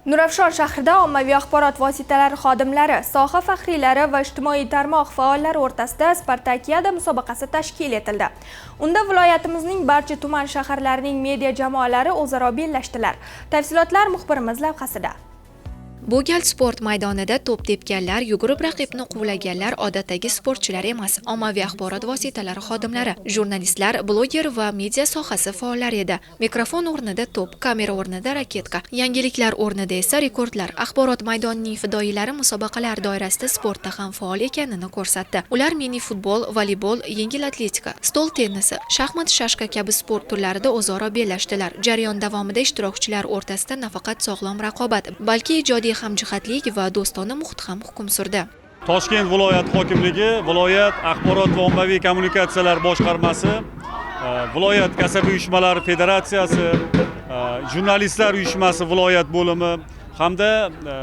Nurafshon shahrida ommaviy axborot vositalari xodimlari, soha faxriylari va ijtimoiy tarmoq faollari o'rtasida Spartakiada musobaqasi tashkil etildi. Unda viloyatimizning barcha tuman shaharlarining media jamoalari o'zaro bellashdilar. Tafsilotlar muxbirimiz lavhasida. Bu gal sport maydonida to'p tepganlar, yugurib raqibni quvlaganlar odatdagi sportchilar emas, ommaviy axborot vositalari xodimlari, jurnalistlar, bloger va media sohasi faollari edi. Mikrofon o'rnida to'p, kamera o'rnida raketka, yangiliklar o'rnida esa rekordlar. Axborot maydonining fidoyilari musobaqalar doirasida sportda ham faol ekanini ko'rsatdi. Ular mini futbol, voleybol, yengil atletika, stol tennisi, shaxmat, shashka kabi sport turlarida o'zaro bellashdilar. Jarayon davomida ishtirokchilar o'rtasida nafaqat sog'lom raqobat, balki ijodiy hamjihatlik va do'stona muhit ham hukm surdi. Toshkent viloyat hokimligi, viloyat axborot va ommaviy kommunikatsiyalar boshqarmasi, viloyat kasaba uyushmalari federatsiyasi, jurnalistlar uyushmasi viloyat bo'limi hamda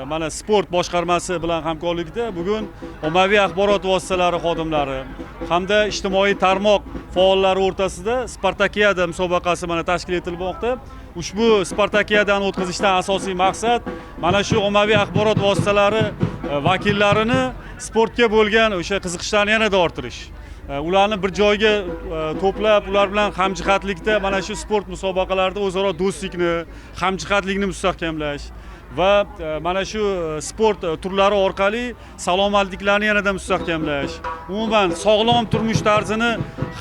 mana sport boshqarmasi bilan hamkorlikda bugun ommaviy axborot vositalari xodimlari hamda ijtimoiy tarmoq faollari o'rtasida Spartakiada musobaqasi mana tashkil etilmoqda. Ushbu Spartakiadani o'tkazishdan asosiy maqsad mana shu ommaviy axborot vositalari vakillarini sportga bo'lgan o'sha qiziqishlarini yanada orttirish. Ularni bir joyga to'plab, ular bilan hamjihatlikda mana shu sport musobaqalarida o'zaro do'stlikni, hamjihatlikni mustahkamlash va mana shu sport turlari orqali salomatliklarni yanada mustahkamlash. Umuman, sog'lom turmush tarzini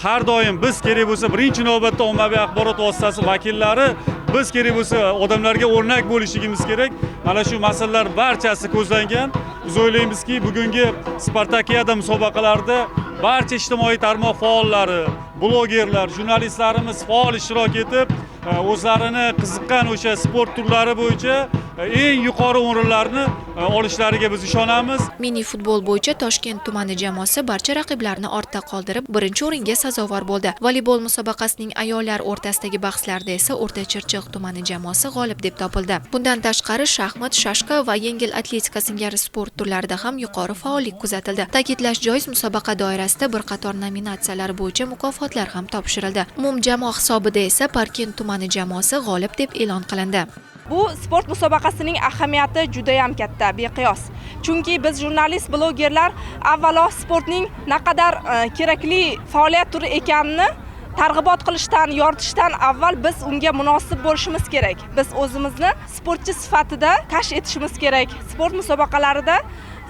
har doim biz kerak bo'lsa, birinchi navbatda ommaviy axborot vositasi vakillari biz kerak bo'lsa odamlarga o'rnak bo'lishligimiz kerak. Mana shu masalalar barchasi ko'zlangan. Biz o'ylaymizki, bugungi Spartakiada musobaqalarida barcha ijtimoiy tarmoq faollari, blogerlar, jurnalistlarimiz faol ishtirok etib, o'zlarini qiziqqan o'sha sport turlari bo'yicha eng yuqori o'rinlarni olishlariga biz ishonamiz. Mini futbol bo'yicha Toshkent tumani jamoasi barcha raqiblarni ortda qoldirib, birinchi o'ringa sazovor bo'ldi. Voleybol musobaqasining ayollar o'rtasidagi bahslarda esa O'rta Chirchiq tumani jamoasi g'olib deb topildi. Bundan tashqari, shaxmat, shashka va yengil atletika singari sport turlarida ham yuqori faollik kuzatildi. Ta'kidlash joiz, musobaqa doirasida bir qator nominatsiyalar bo'yicha mukofotlar ham topshirildi. Umumjamoa hisobida esa Parkent tumani jamoasi g'olib deb e'lon qilindi. Bu sport musobaqasining ahamiyati judayam katta, beqiyos. Chunki biz jurnalist, blogerlar avvalo sportning naqadar kerakli faoliyat turi ekanini targ'ibot qilishdan, yoritishdan avval biz unga munosib bo'lishimiz kerak. Biz o'zimizni sportchi sifatida kashf etishimiz kerak. Sport musobaqalarida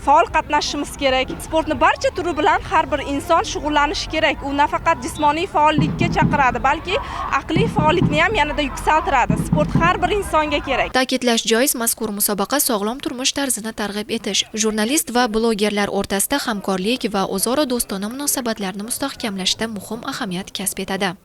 faol qatnashishimiz kerak. Sportni barcha turi bilan har bir inson shug'ullanishi kerak. U nafaqat jismoniy faollikka chaqiradi, balki aqliy faollikni ham yanada yuksaltiradi. Sport har bir insonga kerak. Ta'kidlash joiz, mazkur musobaqa sog'lom turmush tarzini targ'ib etish, jurnalist va blogerlar o'rtasida hamkorlik va o'zaro do'stona munosabatlarni mustahkamlashda muhim ahamiyat kasb etadi.